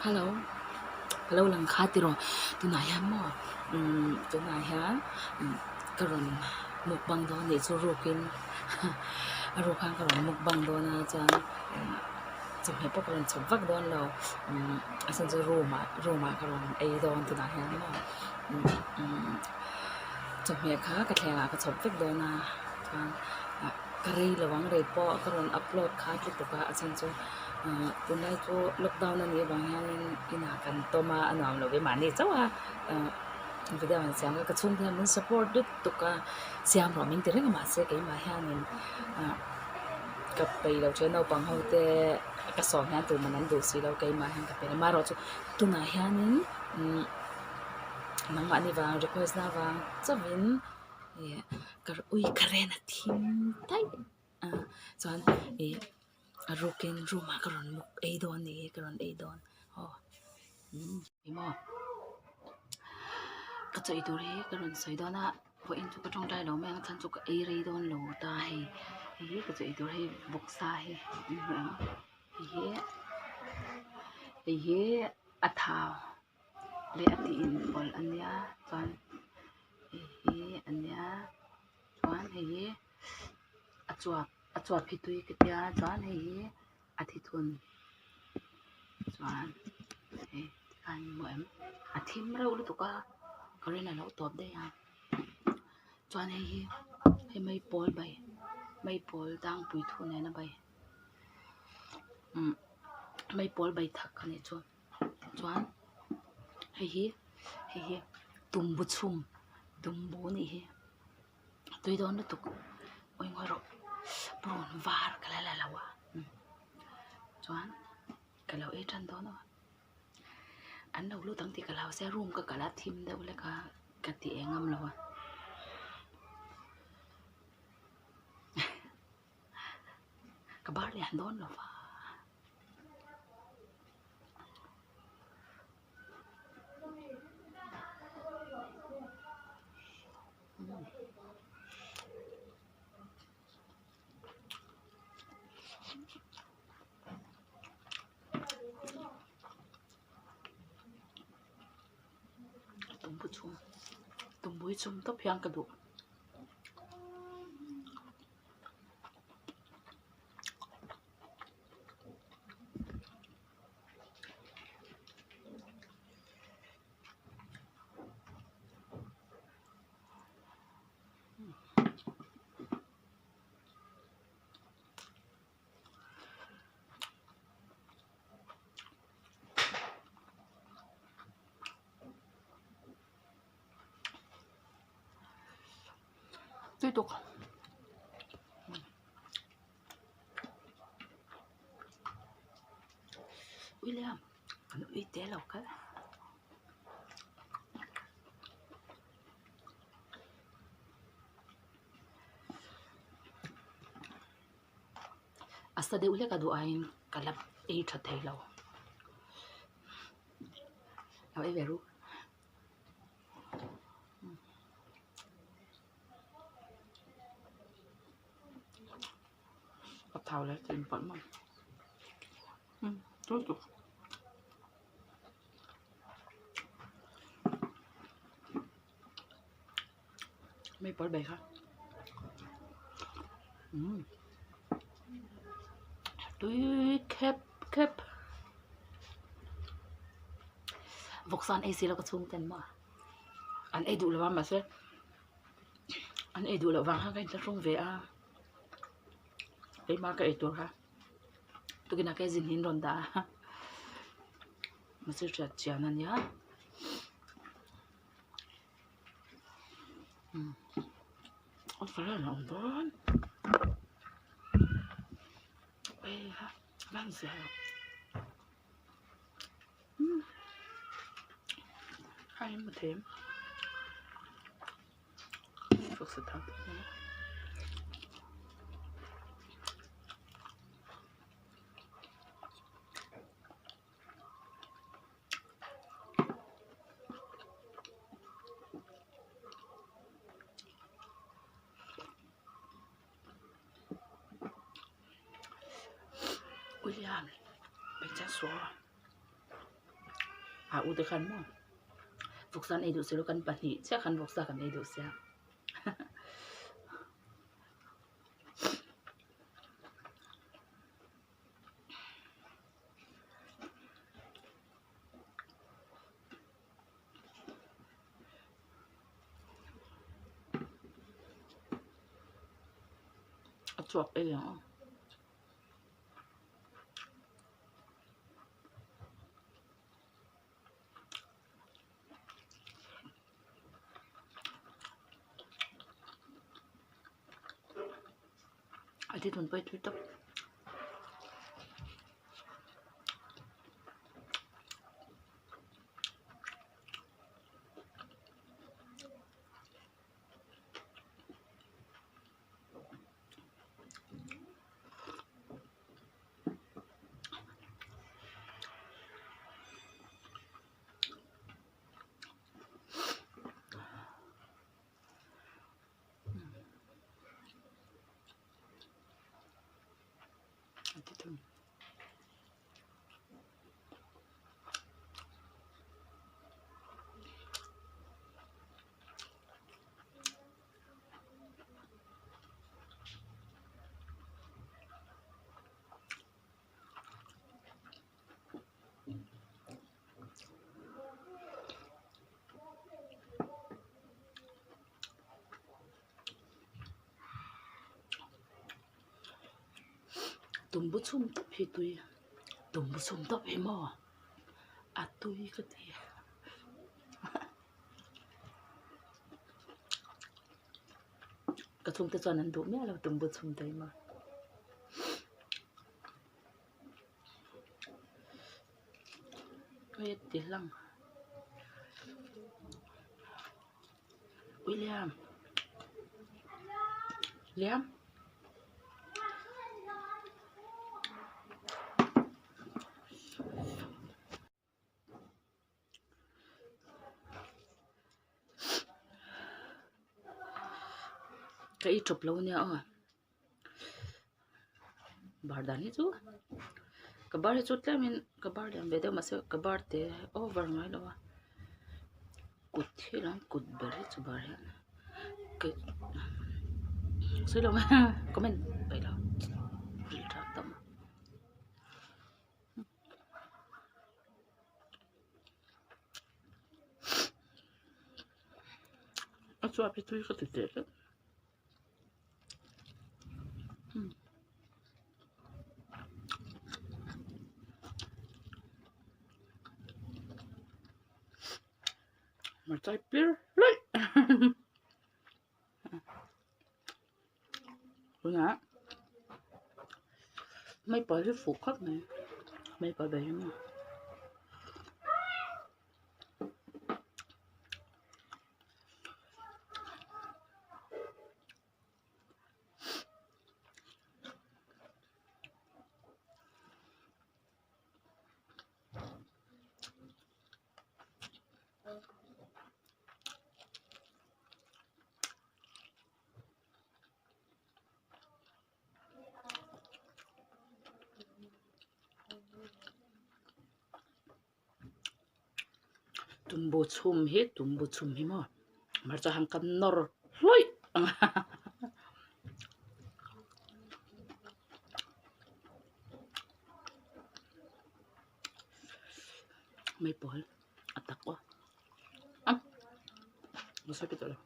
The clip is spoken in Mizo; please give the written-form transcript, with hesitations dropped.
Hello ka lo lang kha tiraw tunah hian maw umm tunah hian ka rawn mukbang dawn anih chu rukin a ruk khan ka rawn mukbang dawn a chuan chawhmeh pawh ka rawn chhawp vak dawn lo umm a chhan chu room ah room ah ka rawn ei dawn tunah hian maw umm chawhmeh kha ka thleng ah ka chhawp vek dawn a chuan ah ka rei lo ang rei pawh ka rawn upload kha lutuk a a chhan chu ahh tunlai chu lockdown a nih avang hianin inah kan tawm a a nuam lo ve mahni chauh a ahh video an siam a ka chhungte hian min support lutuk a siam rawh min ti reng a mahse keimah hianin ahh ka peih loh thin a naupang ho te ka sawm hian tuman an duh si lo keimah hian ka peih lo amaherawhchu tunah hianin umm nangmahni vang request na vang chauhin ih ka ui ka ren a thim daih a chuan ih a rukin room ah ka rawn muk ei dawn ni ka rawn ei dawn aw umm emaw ka chaw ei tur hi ka rawn sawi dawn a vawiin chu ka tawngtai lo mai ang chhan chu ka ei rei dawn lo ta hei hei hi ka chaw ei tur hei vawksa hi hei hi hei hi a thau leh a tih in pawlh a nia chuan hei hi a nia chuan hei hi a chuap a chuap hi tui ka tia chuan hei hi a thithun chuan hei tikhan in hmu em a thim reuh lutuk a current a lo tawp daih a chuan hei hi hei maipawl bai maipawl tlangpui thu nena bai umm maipawl bai thak a nih chu. Chuan hei hi hei hi tumbu chhum tumbu a nih hi a tui dawn lutuk awi ngawi rawh purun var ka la la lo a chuan ka lo ei tan dawn a an lo lut ang tih ka hlau sia room ka kalh a thim deuh hlek a ka ti eng ngam lo a. Ka bar lian dawn lo va. Tumbu chhum tumbu hi chhum tawp hian ka duh. Tui tuk. William kan ui te lo kal. A sa deuh hlek a duh aiin ka la ei tha thei lo. Lo ei ve ru. A thau leh tih pawlh mai tui tuk mai pawlh bai kha tui khep khep vawksa an ei si lo ka chhung ten maw an ei duh lo a mahse an ei duh loh vang khan ka inthlahrung ve a keimah ka ei tur kha tukinah ka zin hin rawn dah a mahse hriat chian a nia a fel a awm dawn heiha a van zia lo. Hai ma them William, hmeichhia sual. A u te khan maw vawksa an ei duh silo kan pahnih chiah khan vawksa kan ei duh sia. A chhuak ei ang aw. A thi thun pawi thui tak. A ti thung. Tumbu chhum tawp hi tui tumbu chhum tawp hi maw a tui ka ti. Ka chhungte chuan an duh miah lo tumbu chhum te hi maw. Hei a ti hlang William Liam Ka ei tawp lo nia aw bar dan hi chu ka bar hi chu tlemin ka bar lian ve deuh mahse ka bar te over ngai lo a kut hi lam kut ber hi chu bar hian sawi lo comment peih lo ril tha tam. A chhuak hi tui ka ti teh hlek. Hmarcha pir hlaih tunah maipawl hi fuh khawp mai maipawl ber hi maw. Tumbu chhum hi tumbu chhum hi maw hmarcha han kan nawr hlawih ang a maipawl a tak aw a ka sawi tawh lo.